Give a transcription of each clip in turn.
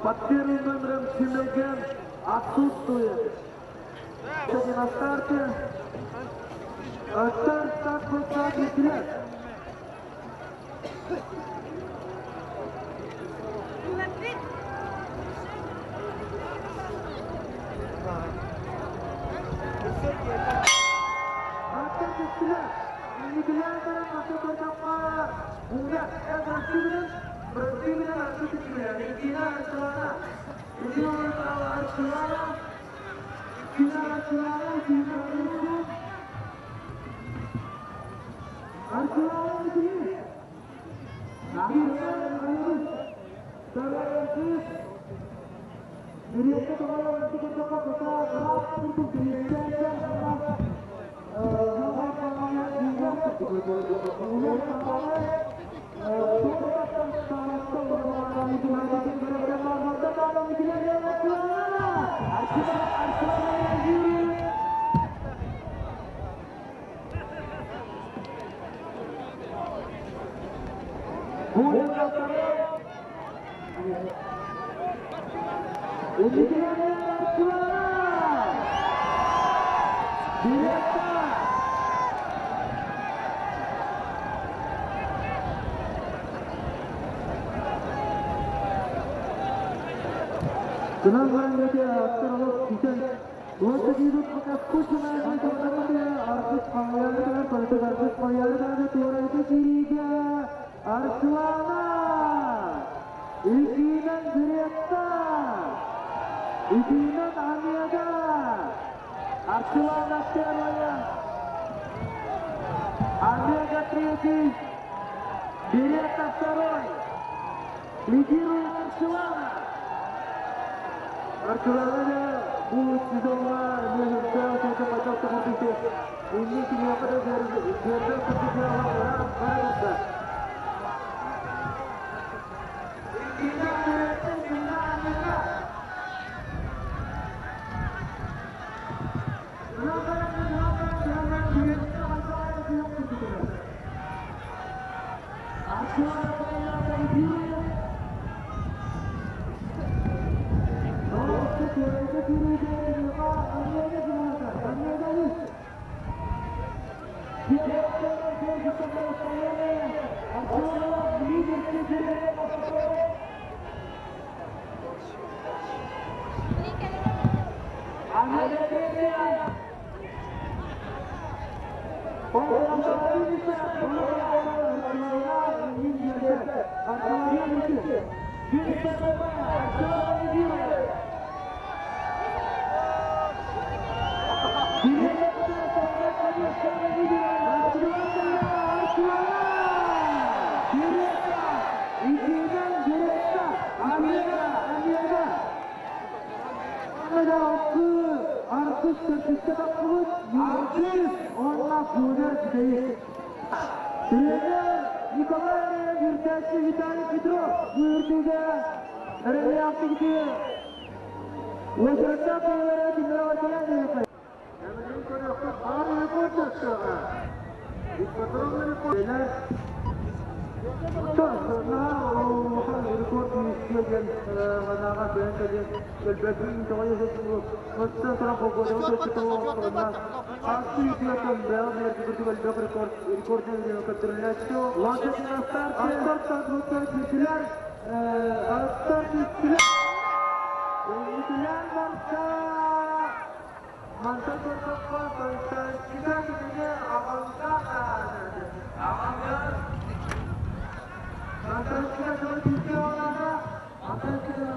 Под первым номером Чемельген отсутствует. Кстати, на старте старт так лет. Арчылаан үтүгү! Гынан баран аттар олох ситэн Лошадь пока скучно, Аргыс Павловна, Аргыс Павловна, туорайда кириигэ Арслана! Икиинэн Беретта! Икиинэн Амеда! Арслана первая! Омега третий! Беретта второй! Лидирует Арслана! Арслана бу сезонҥа мүөһүрдээх хайдах да курдук иннин киниэхэ да биэрбэт курдук ыраах бара турда. Тренер Николай Вертячий Виталий Петров buyurduğunda önemli yaptı gidiyor. Очередта балалары кинилер Мантан көрдөххө, Константина кинини аҕалга аҕалга Константина сылы олаана, Константина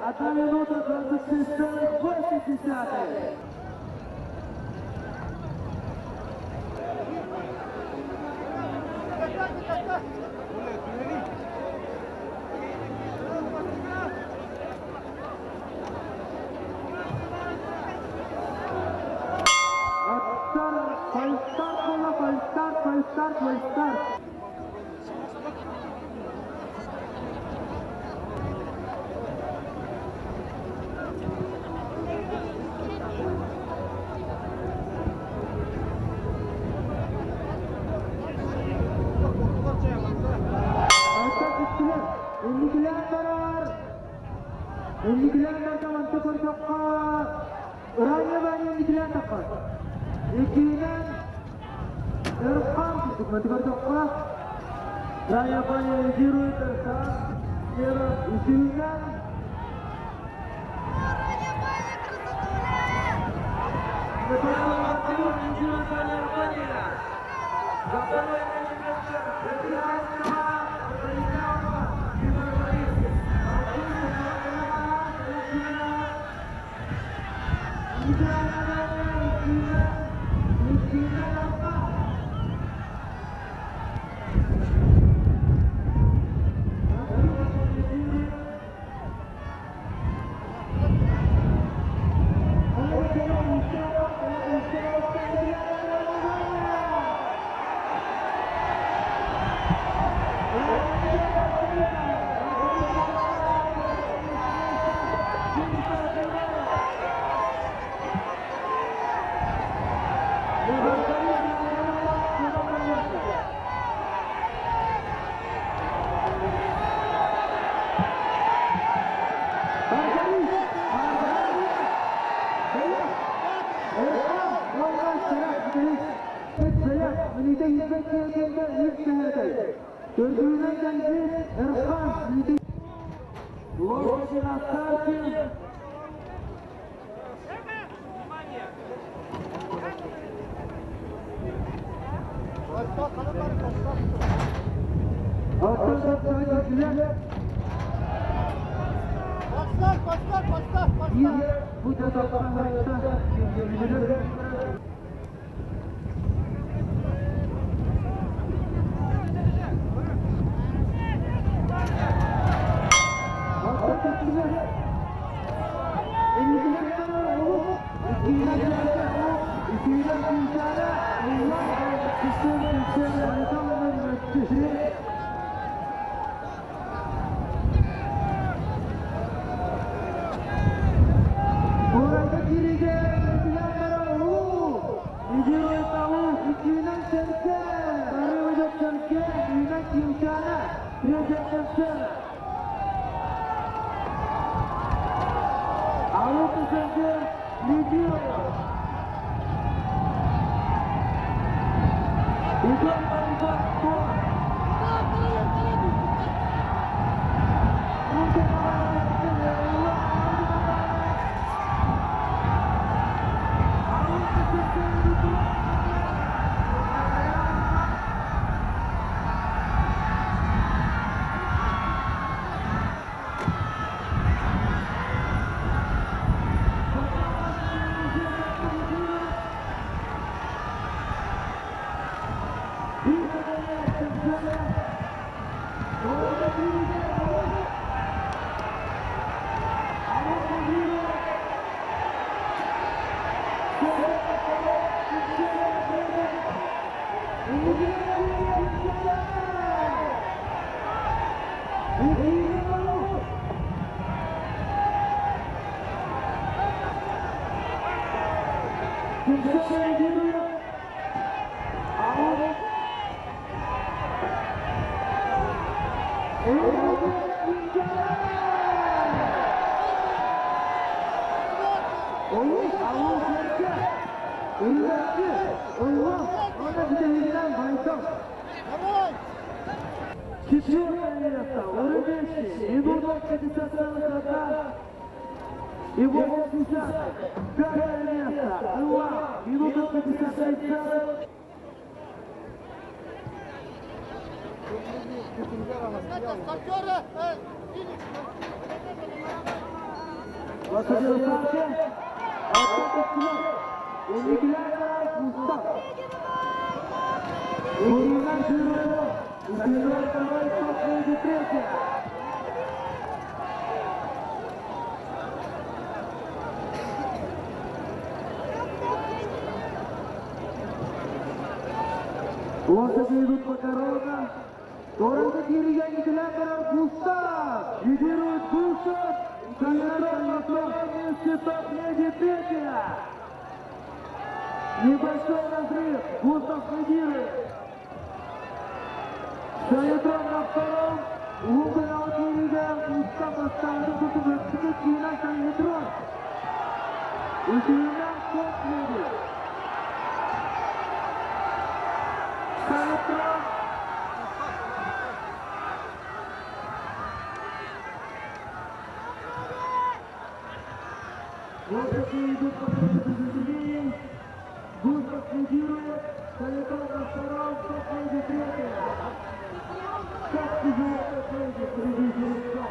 Одна минута 26,8. Falstar буолла, falstar, falstar, falstar. Инникилээн барар, инникилээн барда манты көрдөххө, Ранее Ваня инникилээн таххар. Иккиһинэн Эрхан курдук манты көрдөххө, Ранее Ваня лидирует, Эрхан первым, үсүһүнэн лидирует Ранее Ваня. За второе место Төрдүнэн кэлбит Эрхан Лошади на старте. Поставь, поставь, поставь, поставь. Үрүлэччи, Ыллам, уонна бүтэһигинэн Байтал. Давай! Четвертое место. Урубещи. Минута 50,1 и 80. Пятое место. Ыллам. Минута 55 целых. Это стартеры! Финик! 21 старте. Инникилэр Густав. Урунан Жирова. Иккиһинэн второй, топ-леди третья. Лошади идут пока ровно. Дорога кииргэ инникилээн Густав. Лидирует Густав. Санитрон на втором месте, топ-леди третья. Небольшой разрыв. Густав лидирует. Санитрон на втором. Луга кииргэ Густав оставит иккиһинэн Санитрон. Үсүһүнэн топ-леди. Санитрон. Лошади идут по линии. Густав лидирует. Санитрон на втором, топ-леди третья. Как тяжело топ-леди среди жеребцов.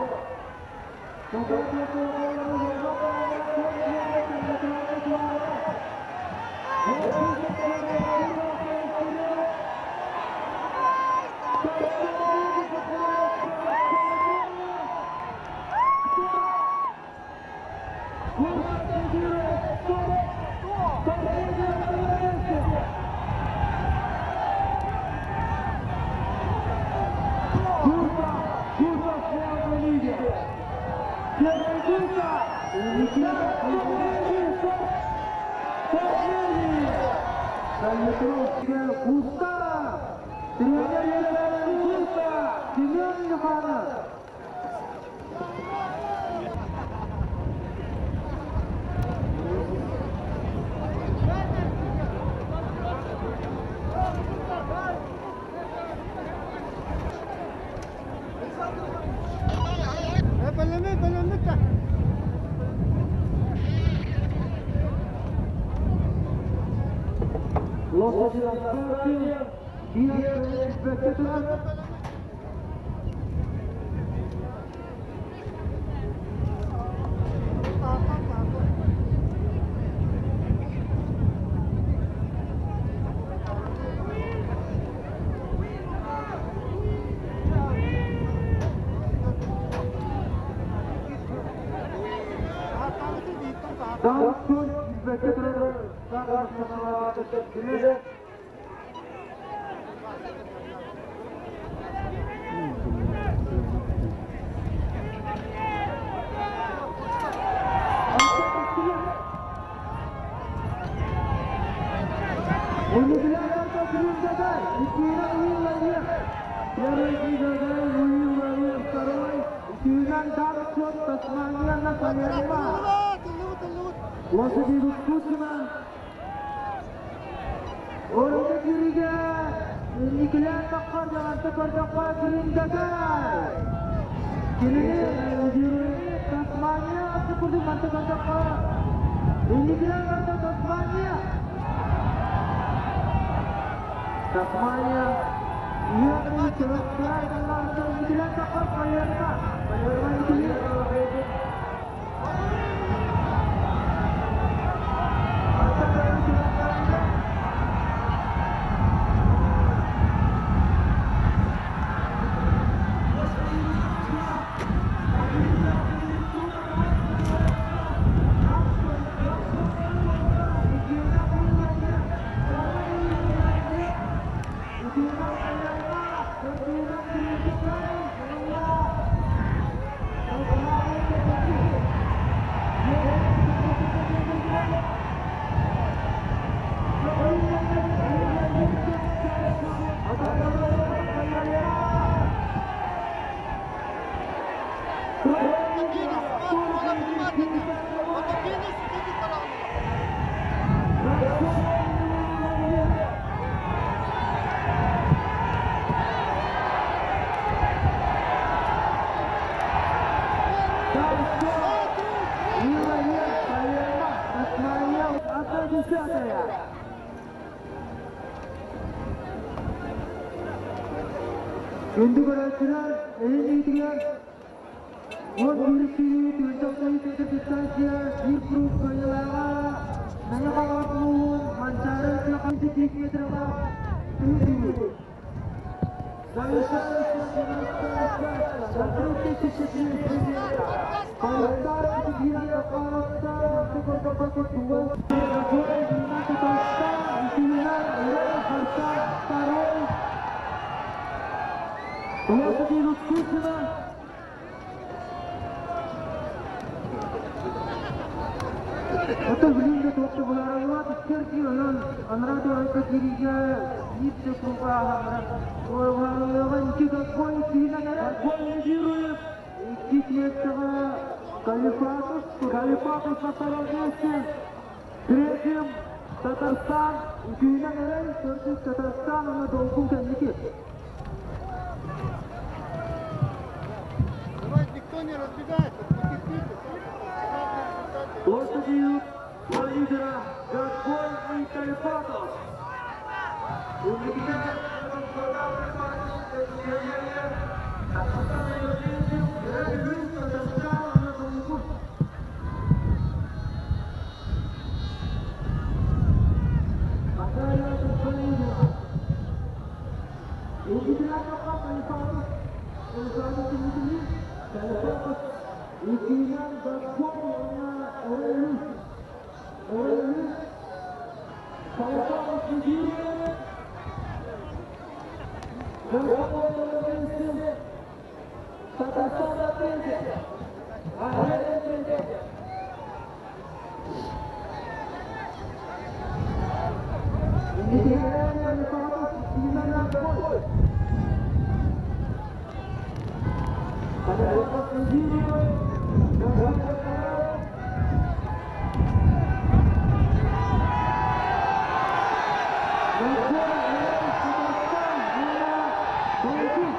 Густав! Густав в первой лиге! Первый Густав! Топ-леди! Густав! Тренер Густав! Семен Юханов! Бэлэми, бэлэми! Лошади на старте. Киев Бекетов. Лошади идут Кучина. Орында кииргэ инникилээн тахсар даҕаны көрдөххө Гриндагай. Кинини Тасмания курдук манта көрдөххө. Инникилээн барда Тасмания. Тасмания. Инникилээн тахсар Палермо. Палермо инникилээн. Финиш, Пятая. Күндү көрөөччүлэр, эһиги 11 түөрт дистанция биир круг кыайыылааҕа Мэҥэ Хаҥалас улууһун Манчаары ыччат метралаах түһүү. Завершающая 30 метра. Лошади идут Кучина. Оттон билигин да туох да быһаарыллыбат икки онон анараа туоракка киириигэ биир секунда ааһан баран икки Гаккой киинэн эрэ лидирует. Иккис миэстэҕэ Калифатов, Калифатов на втором месте. Третьим Татарстан, үсүһүнэн эрэй, төрдүс Татарстан уонна Долгун кэнники. Давай, никто не разбегается, потерпите. Лошади идут два лидера Гаккой и Калифатов. Узбекистан, Татарстан идет третьим, Татарстан уонна Долгун. Пока два лидера. Калифатов, Калифатов кэнники, Калифатов иккиһинэн Гаккой уонна Эрелюс. Эрелюс, Калифатов лидирует. Гаккой на месте. Татарстан на третьем. А Эрель третьем. Инники Калифатов, иккиһинэн Гаккой. Калифатов лидирует. Гаккой второй. Гаккой, Эрель, Татарстан уонна Долгун.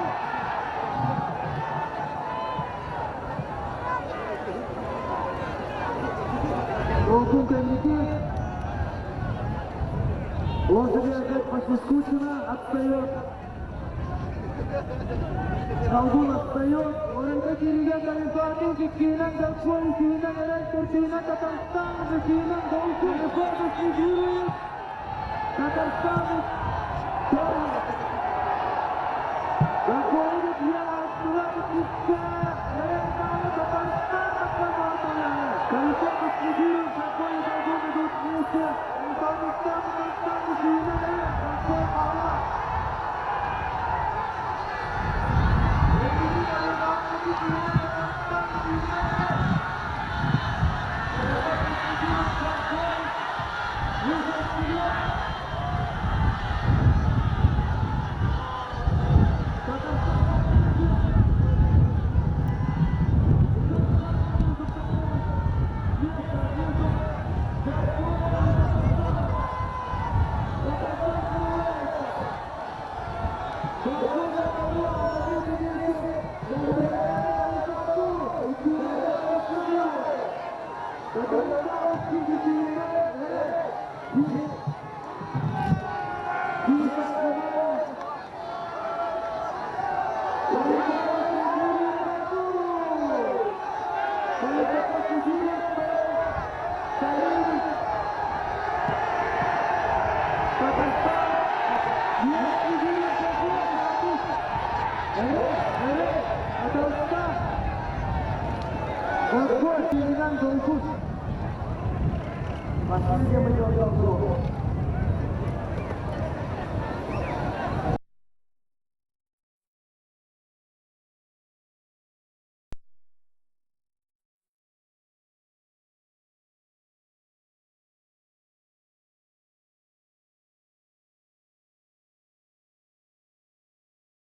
Долгун кэнники. Лошади опять пошли Скучина, отстает. Долгун отстает. Оройго киириигэ Калифатов, иккиһинэн Гаккой, үсүһүнэн Эрель, төрдүһүнэн Татарстан, бэсиһинэн Долгун. Калифатов лидирует. Татарстан второй. Гаккой я Татарстан. Калифатов лидирует, Гаккой и Долгун идут вместе. Татарстан, Татарстан, үсүһүнэн Эрель, Гаккой хаалла. Татарстан, үсүһүнэн Эрель. Калифатов лидирует, Гаккой вышел вперед. Татарстан на третьем. Место между Гаккоем и Татарстаном. Татарстан срывается. Гаккой на втором, на третьем месте. Калифатов. Татарстан үсүһүнэн Эрель. Биир отставает. Калифатов лидирует Долгун. Калифатов лидирует вторым. Татарстан. Нет, лидирует Гаккой. Эрель, Эрель, Татарстан. Гаккой, Долгун. Последняя.